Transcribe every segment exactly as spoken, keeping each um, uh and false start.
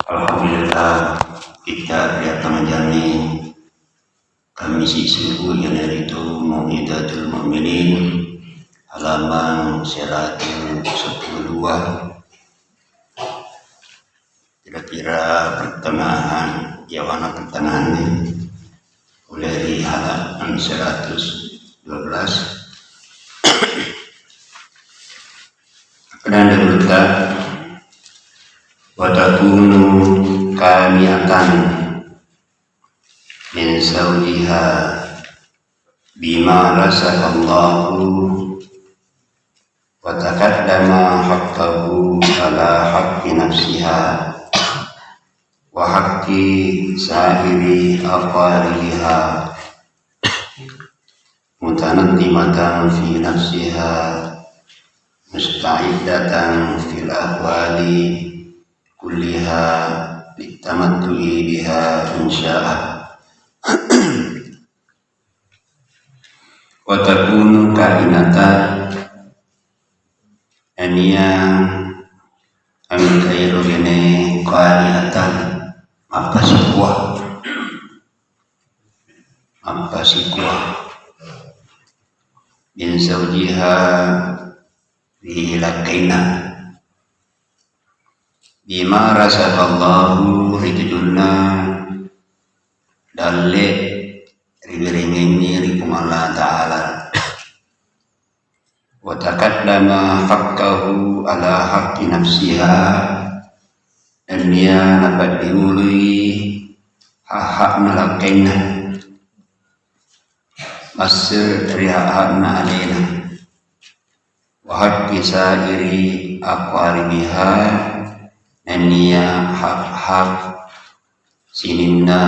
Alhamdulillah, kita riatta majami Kammisi subuh, iyanaritu Mau'izatul Mu'minin, halaman seratus sepuluh dua. Kira-kira pertengahan, yawana pertengahan ini, mulai di halaman seratus dua belas. Kemudian dulu kita, "Wa takunu qani'atan min zawjiha bima razaqallahu, wa taqaddama haqqahu ala haqqi nafsiha wa haqqi sa'iri aqaribiha, mutanadhimatan fi nafsiha, musta'iddatan fil ahwali kulliha, litamattu'i biha in sya'a." Wa takunu qani'atan, nennia engkairo gene qani'atan, mappasikua, mappasikua, min zawjiha, ri lakkainna, bima razaqallahu, ri tujunna dalle riwerengengngi ri Puang Allah Ta'ala. Wa taqaddama haqqahu ala haqqi nafsiha, nennia napaddiului hak-hakna lakkainna masse ri hak-hakna alena. Wa haqqi sa'iri aqaribiha, nennia hak-hak sininna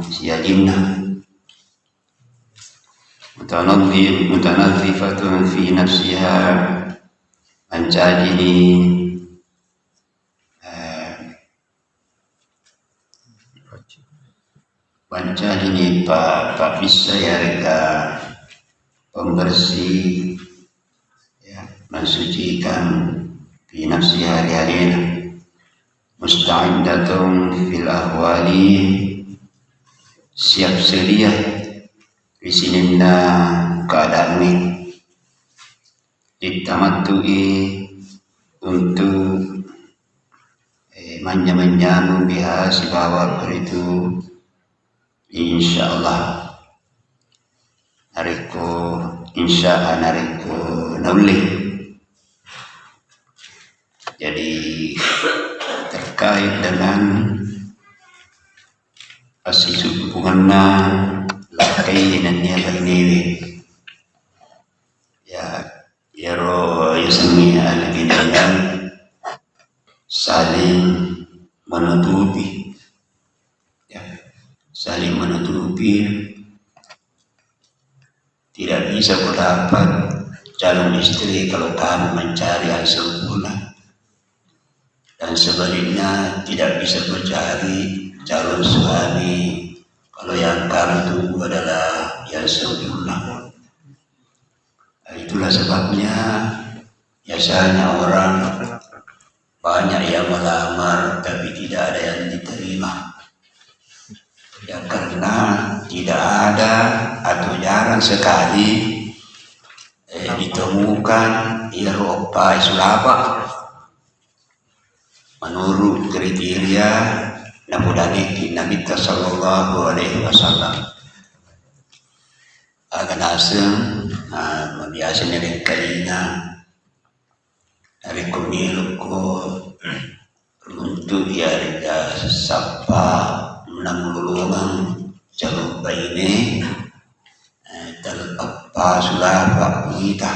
siajinna. Mutanadhi-, mutanadhifatun fi nafsiha, mancajini, eh, mancajini pa-, papissa yarega pembersih, ya, mensucikan fi nafsiha, ri alena, musta'iddatun fil ahwali, siap sedia ri sininna keadaangnge, litamattu'i, untuk, eh, manynyameng-nyameng biha sibawa ritu, insyaallah, narekko, insya Allah, narekko naulle. Jadi, terkait dengan assisukkungenna lakkai nennia bainewe, ya, iyaro yasengnge alibinengan saling menutupi, ya, saling menutupi. Tidak bisa kau dapat calon istri kalau kamu mencari yang sempurna. Dan sebaliknya, tidak bisa kau cari calon suami kalau yang kamu tunggu adalah yang sempurna. Nah, itulah sebabnya biasanya orang banyak yang melamar, tapi tidak ada yang diterima. Ya, karena tidak ada atau jarang sekali, eh, ditemukan iyaro eppa sulapa menurut kriteria napodanekki Nabitta sallallahu alaihi wasallam. Aga naseng, ah, mabiasa nalengkalinga, narekko melokko runtu iyarega sappa namulolongeng calon baine, eh, tellu eppa sulapa muita.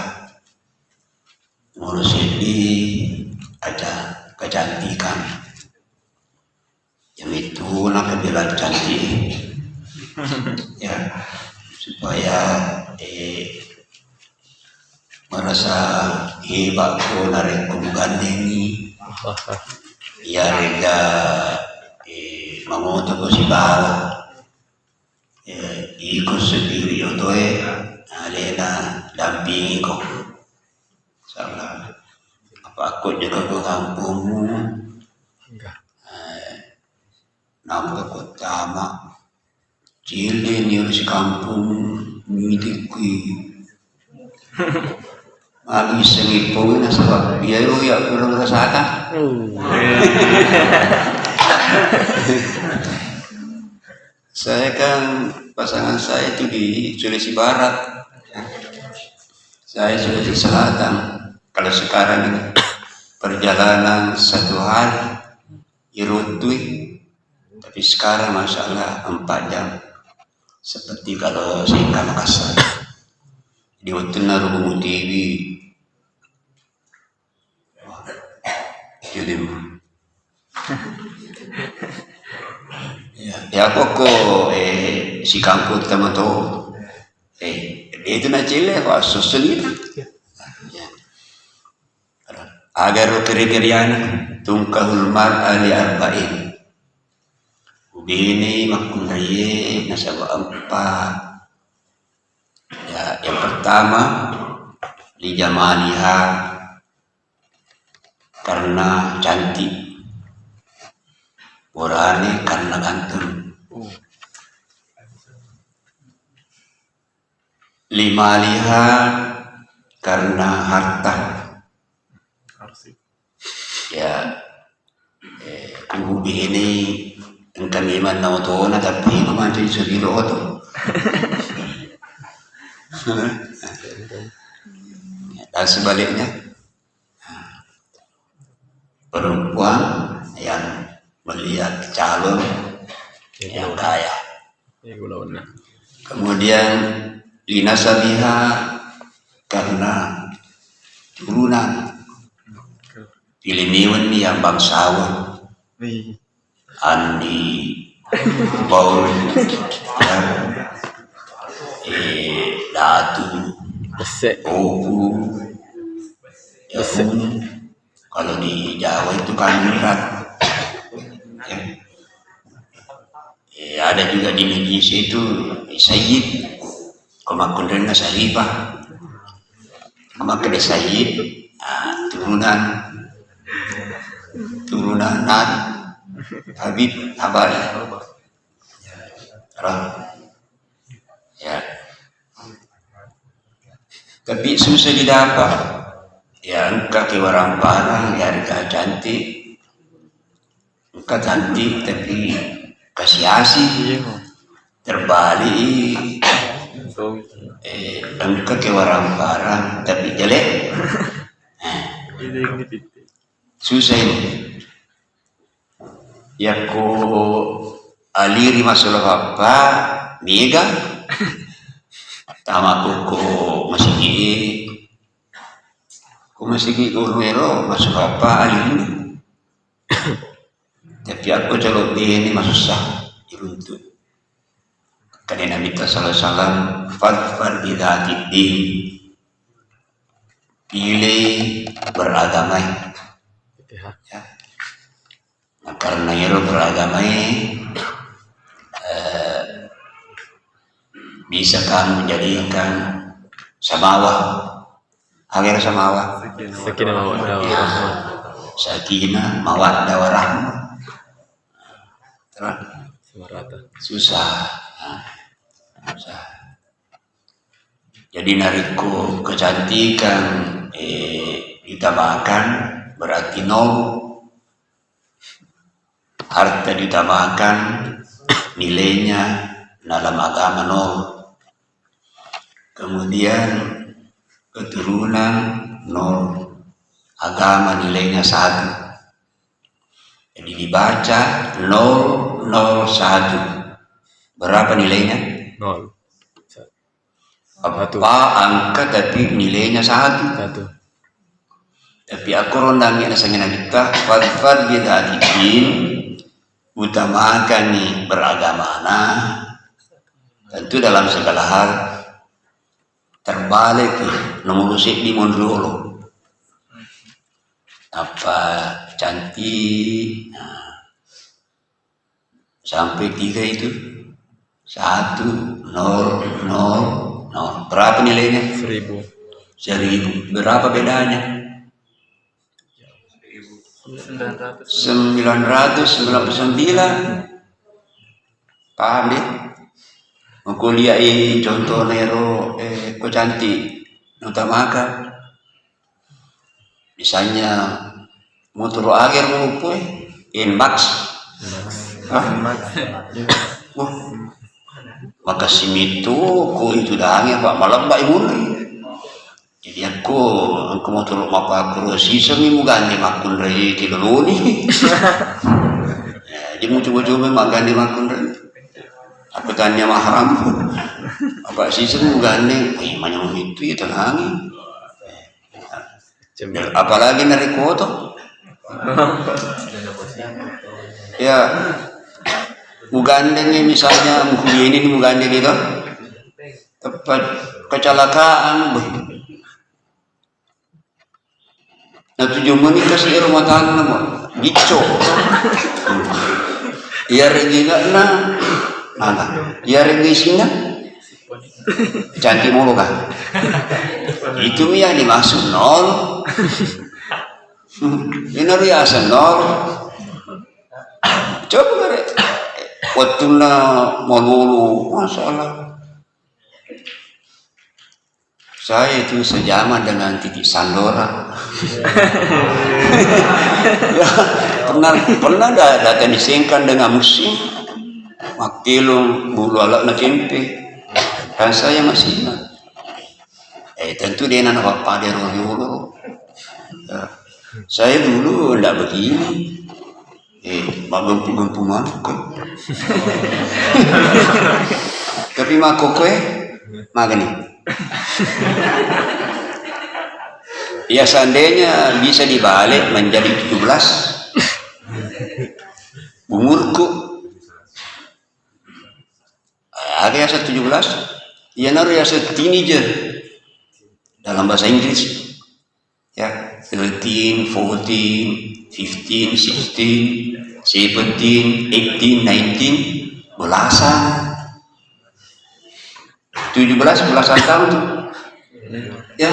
Nomoro seddi, aca-, kecantikan. Iyamittu nakebilang cantik. Ya, supaya, eh, merasa hebat ko narekko mugandengi. Iyarega, eh, mangotoko sibawa. Eh, iko sendiri otoe, alena dampingiko. Salah. Apa aku jaga ko kampungmu, Enggak. Eh, nampa ko tama. Cille ni ulu sikampung, miti kui. Magi sengi pong nasaba iya ro ya kurang rasata. Oh. Saya kan, pasangan saya itu di Sulawesi Barat. Saya Sulawesi Selatan. Kalau sekarang ini perjalanan satu hari, iruntui. Tapi sekarang, Masya Allah, empat jam. Seperti kalau sehingga Makassar. Di wettunna Rubung Tiwi. Jadi, ya, ya, pokok, eh, sikampung tama to. Eh, itu na cille, wah, susun itu. Ya. Aga ro keri-keriana, tungkahul mar'a li arba'in. Ubini makkunraie nasaba empat. Ya, yang pertama, li jamaliha, karena cantik. Borane karena ganteng. Li maliha, karena harta. Ya, eh, kubu bene engka memang na otona, tapi memancing sudiro oto. Dan sebaliknya, perempuan yang melihat calon yang kaya. Kemudian, linasabiha, karena turunan. Pilih miwen yang bangsawan. Andi, Paul, ya, eh, Datu, Besek. Oku, ya, Besek. Unu. Kalau di Jawa itu Kanurang. Ya. Eh, ada juga di Indonesia itu, eh, Sayyid. Ko makkunrainna Sarifah. Ko makkeda Sayyid, ah, turunan, turunan Nabi, Habib, Habib. Terus. Ya. Tapi susah didapat. Ya, engka ke warang parang, ya, harga cantik. Engka cantik, tapi kasi-asi. Iya. Terbalik. Betul. Eh, engka ke warang parang, tapi jelek. Eh. Ini, ini titik. Susah ini. Yakko aliri masula pappa, mega. Tama ko masigi. Ko masigi guru ero masula pappa aliri. Tapi akko calo bene masussa iruntu. Kade Nabi sallallahu alaihi wasallam, "Fadfar bidzatid din." Pilih beragama. Ya. Nah, karena ero beragama, eh, bisa kamu jadikan samawa. Aga ero samawa? Sakinah mawaddah warahmah. Sakinah mawaddah warahmah. Terus? Sama rata. Susah. Nah, susah. Jadi, narekko kecantikan, eh, ditambahkan, berarti nol. Harta ditambahkan, nilainya dalam agama nol. Kemudian keturunan nol, agama nilainya satu. Jadi dibaca nol nol satu. Berapa nilainya? Nol. Satu. Apa angka tapi nilainya satu. Satu. Tapi aku rondangi nasangina kita, fadfar bidzatid din, utamakan ni beragamana. Tentu dalam segala hal terbalik, nomor seddi monrolo. Apa cantik, nah, sampai tiga itu. Satu, nol, nol, nol. Berapa nilainya? Seribu. Seribu. Berapa bedanya? Sembilan ratus sembilan puluh sembilan. Paham, deh? Mengkuliah ini contohnya ro, eh, ko cantik. Utamakan. Misalnya, motoro ager mo pue, Nmax. Hah? Wah, maka simitu ko itu dange, Pak, malebba imulai. Jadi aku, aku motoro mapakkuro siseng mugande makkunrai kiloloni. Ya, jadi mu coba-coba magande makkunrai. Apa tanya mahram? Apa siseng mugande, wih, manyong itu ya tenangi. Apalagi narekko oto. Ya, mugandeng misalnya, mugandeng itu. Tepat kecelakaan, beh. Nah, tujuh menit kasih rumah tangga, mau gicco. Iya, regina na, mana? Iya, regisina. Cantik mulu kan? Itu yang dimaksud nol. Ini riasa nol. Coba kare. Waktu na mau lulu, masalah. Saya itu sejaman dengan Titik Sandora. Ya, pernah, pernah da-, datang disengkan dengan musim. Makkelong bulu alat na tempe. Dan saya masih ingat. Eh, tentu dia nana bapak dia riolo. Ya. Saya dulu ndak begini. Eh, maggempu-gempu manu ko. Tapi makkokkoe magani. Ya, seandainya bisa dibalik menjadi tujuh belas umurku, eh, ada ya tujuh belas, ya naru ya teenager dalam bahasa Inggris. Ya, thirteen, fourteen, fifteen, sixteen, seventeen, eighteen, nineteen, belasan. Tujuh belas, belasan tahun tuh. Ya.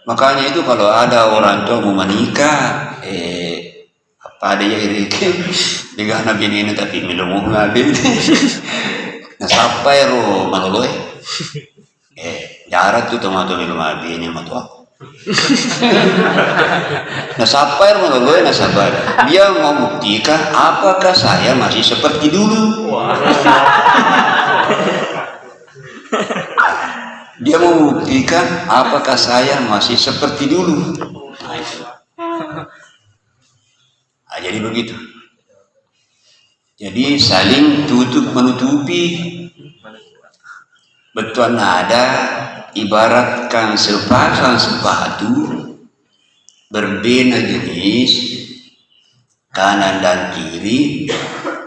Makanya itu kalau ada orang tua mau menikah, eh, apa ada ya iri. Dia anak bini ini tapi minum ngabil. Nah, siapa ya ro maloloe? Eh, jarak tuh tomato melo mabini matoa. Nasaba ero maloloe, nasaba dia mau buktikan apakah saya masih seperti dulu. Dia mau buktikan apakah saya masih seperti dulu. Nah, jadi begitu. Jadi saling tutup menutupi. Bettuanna ada, ibaratkan sepasang sepatu berbeda jenis, kanan dan kiri,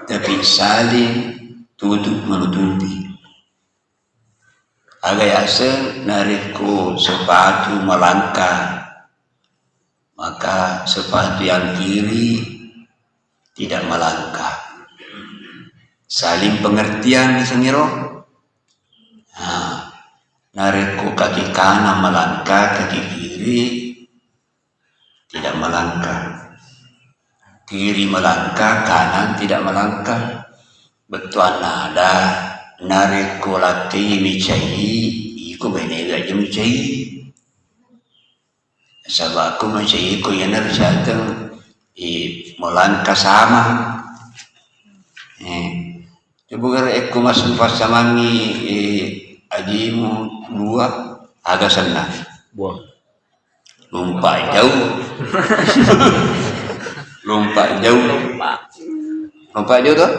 tapi saling tutup menutupi. Aga yaseng narekko sepatu melangkah, maka sepatu yang kiri tidak melangkah. Saling pengertian di sengiro. Nah, narekko kaki kanan melangkah, kaki kiri tidak melangkah. Kiri melangkah, kanan tidak melangkah. Bettuanna ada, narekko lakkei micai, iko bene aja micai. Nasaba ko micai ko iyana ricaritang, eh, melangkah sama. Eh, coba gara ekko mas-, passamangi, eh, ajimu dua, aga senna. Buang. Lompat jauh. Lompat jauh. Lompat jauh tuh.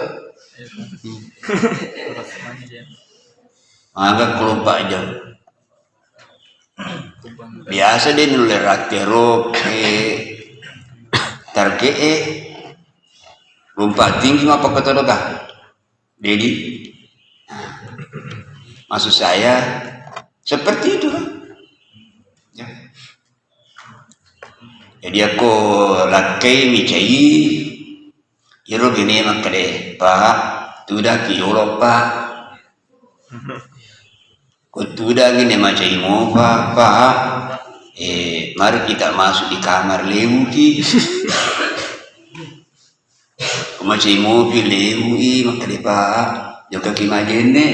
Aga ko lompat jauh. Biasa deh nulle rattero, eh, target, eh, lompat tinggi mappakkatodoka. Jadi, maksud saya seperti itu kan. Ya. Jadi aku lakkai micai, iro bine makkede, Pak, tudaki yolo, Pak. Ko tudangi ne macai mopa, Pak. Eh, mari kita masuk di kamar, leuki. Ko macai mopi, leui, makkeda, Pak, jokkaki majenne.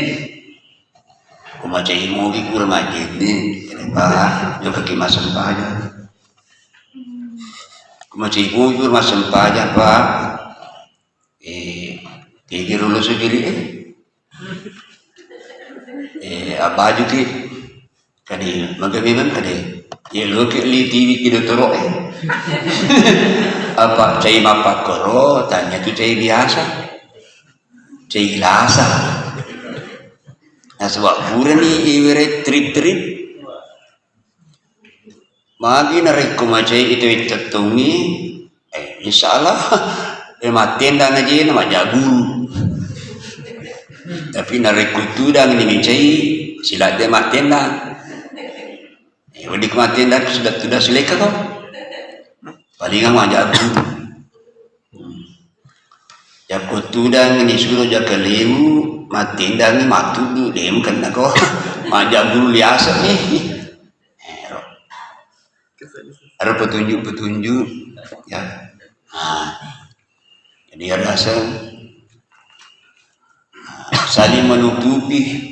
Ko macai mopi pura majenne, makkeda, Pak, jokkaki massempajang. Ko macai mopi pura massempajang, Pak. Eh, tegi rolo sujuri, eh. Eh, abaju ki. Kadi, maga memang kadi. Ye, lo ki li tiwi ki dotoro, eh. Apa cai mappakkoro, tanya tu cai biasa. Cai lasa. Nasaba purani iwere trip-trip. Magi narekko macai itu tettongi, eh, insya Allah, eh, mattendang aja na majaguru. Tapi narekko tudang ini micai, siladde mattendang. Eh, wedding mattendang sudah, sudah sileka kau. Palingan majaguru. Yakko tudang ini suro jaka lewu, mattendangi matudu, dem kenna ko. Majaguru liasa nih. Ero. Ero petunjuk-petunjuk, ya. Nah, jadi ada asal, nah, saling menutupi.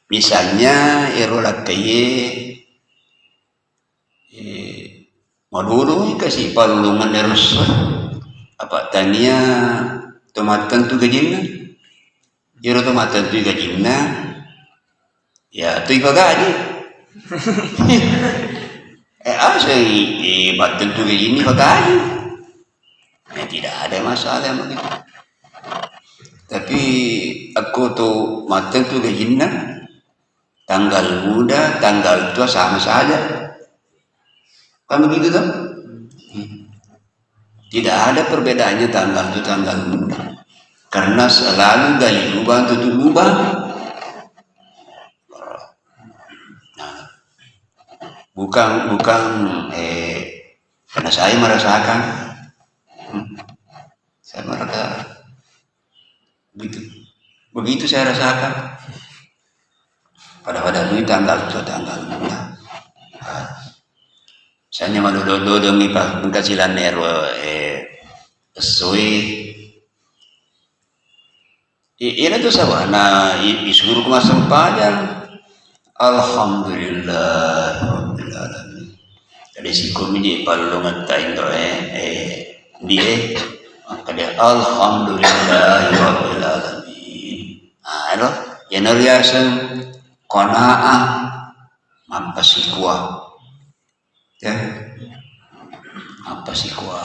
Misalnya, ero lakkaie, eh, madodoi kasi pallongan ero esso. Apa tania to mattentu gajinna? Iyaro to mattentu gajinna, ya, to ipagaji. Eh, asa i, i mattentu gajinna ipagaji. Eh, tidak ada masalah begitu. Tapi akko to mattentu gajinna, tanggal muda, tanggal tua sama saja. Kan begitu toh? Tidak ada perbedaannya tanggal itu tanggal muda. Karena selalu gali lubang tutup lubang. Nah, bukan, bukan, eh, karena saya merasakan. Hmm. Saya merasa begitu. Begitu saya rasakan. Pada-pada dulu tanggal itu tanggal muda. Misalnya madodo-dodo mi pa, engka silanne ero, eh, essoe. I-, iyana tu sabana i-, isuru ku massempajang. Alhamdulillah Rabbil Alamin. Jadi sikomi je pallongetta indo, eh, eh, die. Makkeda Alhamdulillah Rabbil Alamin. Ah, ero. Iyana riaseng qanaah, mappasikua. Ya. Mappasikua.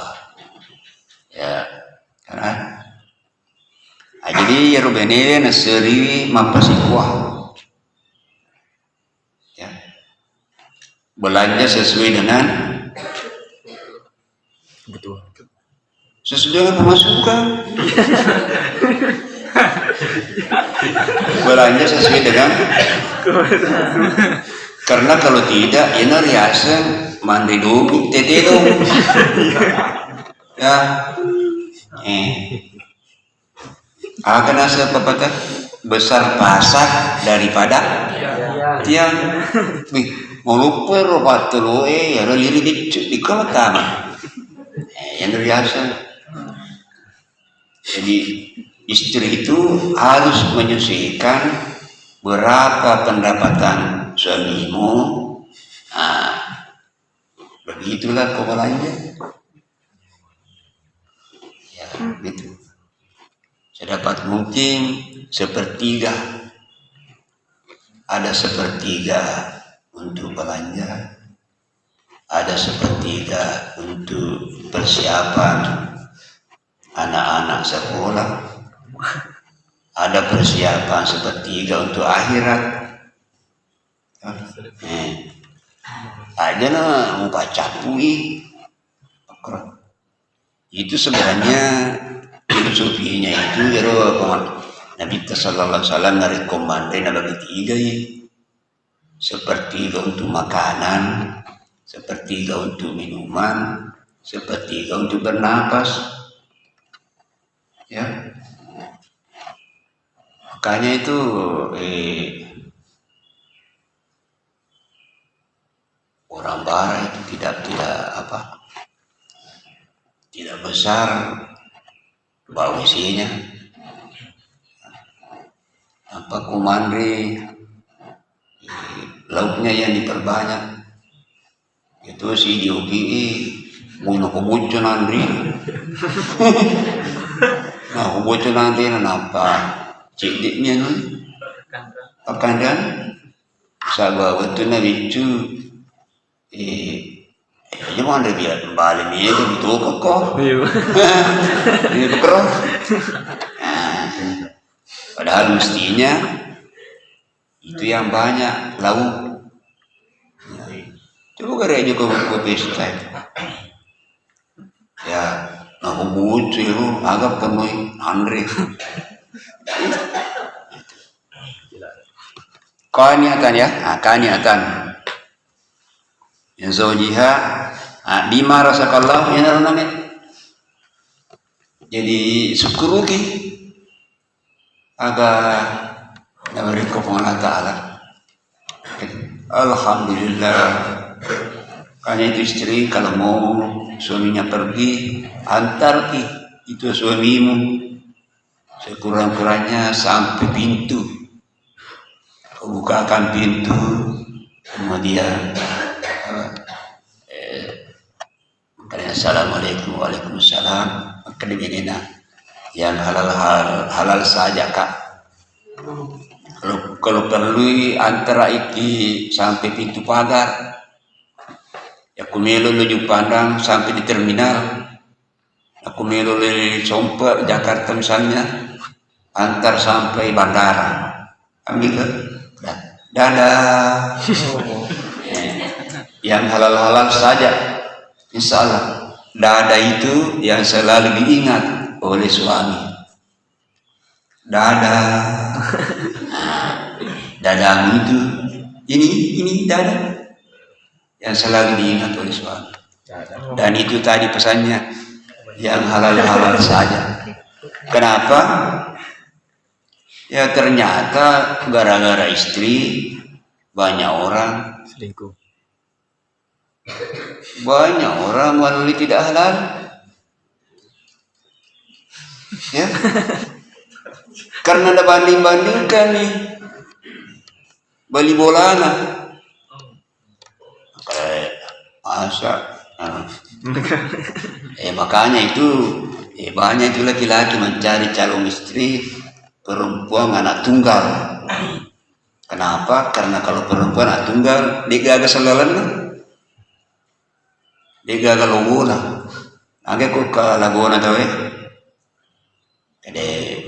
Ya. Karena, ah, jadi iyaro benewe naseriwi mappasikua. Ya. Belanja sesuai dengan kebutuhan. Sesuai dengan pemasukan. Belanja sesuai dengan, karena kalau tidak, iyana riaseng manre domi, tete dong. Ya. Eh. Aga naseng pepatah, besar pasak daripada tiang. Wih, maloppo ro patteloe, iyaro liri beccu, dikko mattama. Eh, iyana riaseng. Jadi, istri itu harus menyesuaikan berapa pendapatan suamimu. Nah, begitulah ko belanja. Ya, gitu. Sedapat mungkin sepertiga. Ada sepertiga untuk belanja, ada sepertiga untuk persiapan anak-anak sekolah, ada persiapan sepertiga untuk akhirat. Eh. Aja na mau pacappui. Itu sebenarnya filosofinya itu, ero, apa, Nabitta sallallahu alaihi wasallam narekko manre nabagi tiga i. Sepertiga untuk makanan, sepertiga untuk minuman, sepertiga untuk bernapas. Ya. Makanya itu, eh, tidak besar, bau isinya. Apa ku manre, eh, lauknya yang diperbanyak. Itu si diogi, eh, mau nako bocco nanre. Nah, bocco nanre, nampa cedeknya, no? Pakandan. Saba wettunna biccu, eh, eh, aja manre biar bale mega bitoko ko. Iya. Ini kero. Nah, padahal mestinya itu yang banyak lauk. Coba kare aja ko, ko pesta. Ya, nah, bucu itu agak penuh anre. Qani'atan ya, nah, qani'atan. Min zawjiha, nah, bima razaqallahu, ya, namanya. Jadi, syukuruki aga nawerekko Puang Allah Ta'ala. Alhamdulillah. Makanya itu istri kalau mau suaminya pergi, antarki itu suamimu sekurang-kurangnya sampai pintu. Kau bukakan pintu, kemudian, eh, makanya, "Assalamualaikum." "Waalaikumsalam." Maka dibenena, "Yang halal, hal-, halal saja, Kak. Kalau, kalau perlu, antara iki sampai pintu pagar. Ya, aku melo loju pandang sampai di terminal. Aku melo le sompe Jakarta misalnya, antar sampai bandara. Ambil ke? Dah. Dadah." Yang halal-halal saja. Insya Allah. Dadah itu yang selalu diingat oleh suami. Dadah. Nah, dadahmu itu. Ini, ini dadah. Yang selalu diingat oleh suami. Dan itu tadi pesannya, yang halal-halal saja. Kenapa? Ya, ternyata gara-gara istri banyak orang selingkuh. Banyak orang melalui tidak halal. Ya. Karena ada banding-bandingkan nih. Bali bolana. Eh, masa? Ah. Eh, makanya itu, eh, banyak itu laki-laki mencari calon istri perempuan anak tunggal. Kenapa? Karena kalau perempuan anak tunggal, dia gagal selalu. Degaga lowona. Aga ko ka lagona tauwe. Ede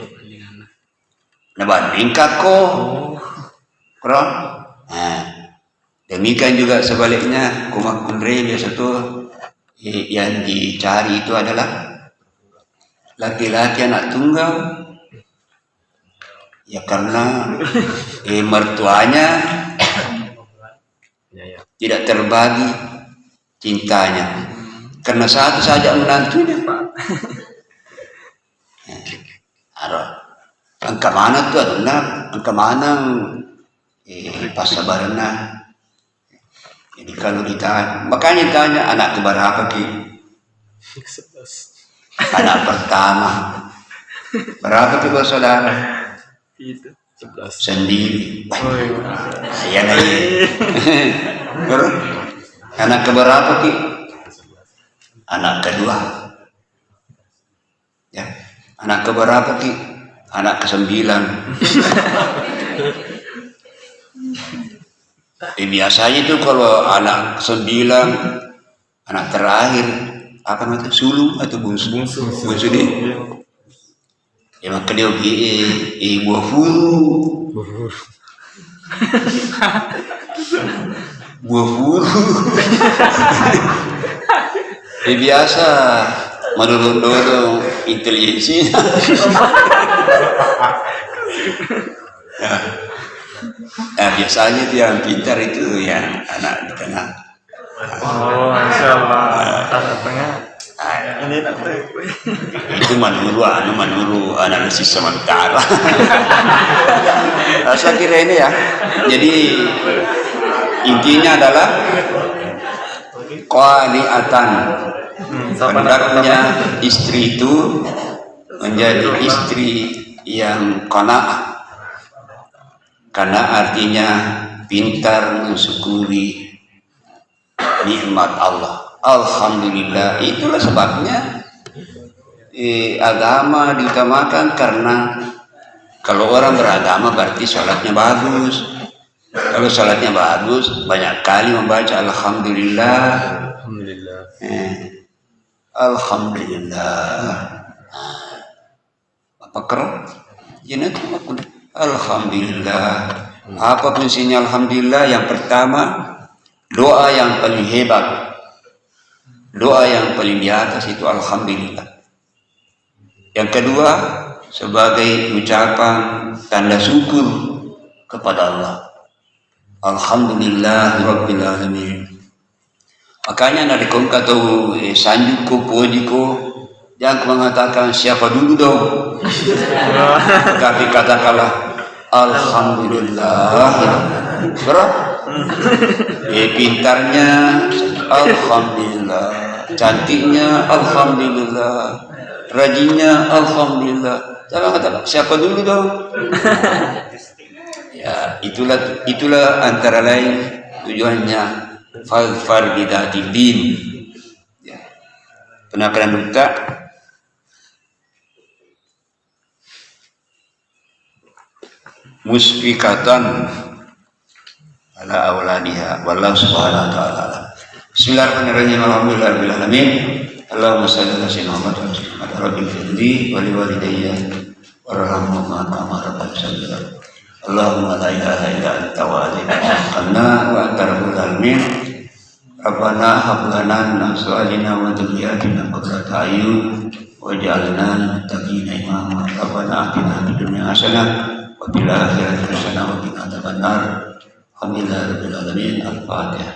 nabandingkakko. Kro? Nah, demikian juga sebaliknya, ko makkunrai biasa tu, eh, yang dicari itu adalah laki-laki anak tunggal. Ya, karena, eh, mertuanya Ya, ya. Tidak terbagi cintanya. Karena satu saja menantunya. Aro. Engka maneng tu anunna, engka maneng, eh, passabarenna. Jadi kalau ditanya, makanya ditanya, "Anak keberapa ki?" Anak pertama. Berapa ki bersaudara? Itu. Sebelas. Sendiri. Oh, iya. Iya, nah, iya. Terus, anak keberapa ki? Anak kedua. Ya. Anak keberapa ki? Anak kesembilan. Eh, biasanya itu kalau anak sembilan, anak terakhir, apa namanya? Sulung atau bungsu? Bungsu. Bungsu dia. Ya, maka dia, eh, eh, eh, buah furu. Buah furu. Buah furu. Eh, biasa menurun-dorong intelijensi. Ya. Nah, biasanya itu yang pintar itu yang anak di tengah. Oh, masya Allah. Anak tengah. Ah, ya. Ini nak tahu. Itu menurut, anu, menurut analisis sementara. Nah, saya kira ini ya. Jadi, intinya adalah qani'atan. Hendaknya istri itu menjadi istri yang qanaah. Qanaah artinya pintar mensyukuri nikmat Allah. Alhamdulillah. Itulah sebabnya eh, agama diutamakan karena kalau orang beragama berarti sholatnya bagus. Kalau sholatnya bagus, banyak kali membaca Alhamdulillah. Alhamdulillah. Eh, Alhamdulillah. Apa kero? Jadi itu makna. Alhamdulillah. Apa fungsinya Alhamdulillah? Yang pertama, doa yang paling hebat. Doa yang paling di atas itu Alhamdulillah. Yang kedua, sebagai ucapan tanda syukur kepada Allah. Alhamdulillahirabbil alamin. Makanya, narekko engka tau, eh, sanjukko, pojiko, jangan mengatakan, "Siapa dulu dong?" Tapi katakanlah, "Alhamdulillah." Berapa? Eh, pintarnya, alhamdulillah. Cantiknya, alhamdulillah. Rajinnya, alhamdulillah. Jangan kata, "Siapa dulu dong?" Ya, itulah, itulah antara lain tujuannya fadhfar bidzatid din. Ya. Pernah kalian buka? Musfikatan ala auladiha. Wallahu subhanahu wa ta'ala alam. Bismillahirrahmanirrahim. Alhamdulillahirabbil alamin. Allahumma shalli ala sayyidina Muhammad wa ala ali Muhammad. Rabbi firli wa liwalidayya warhamhuma kama rabbayani shaghira. Allahumma la ilaha illa anta wa alaina tawakkalna wa anta rabbul alamin. Rabbana hab lana min azwajina wa dzurriyyatina qurrata a'yun waj'alna lil muttaqina imama. Rabbana atina fid dunya hasanah wa fil akhirati hasanah wa qina adzabannar. Alhamdulillahirabbil alamin. Al-Fatihah.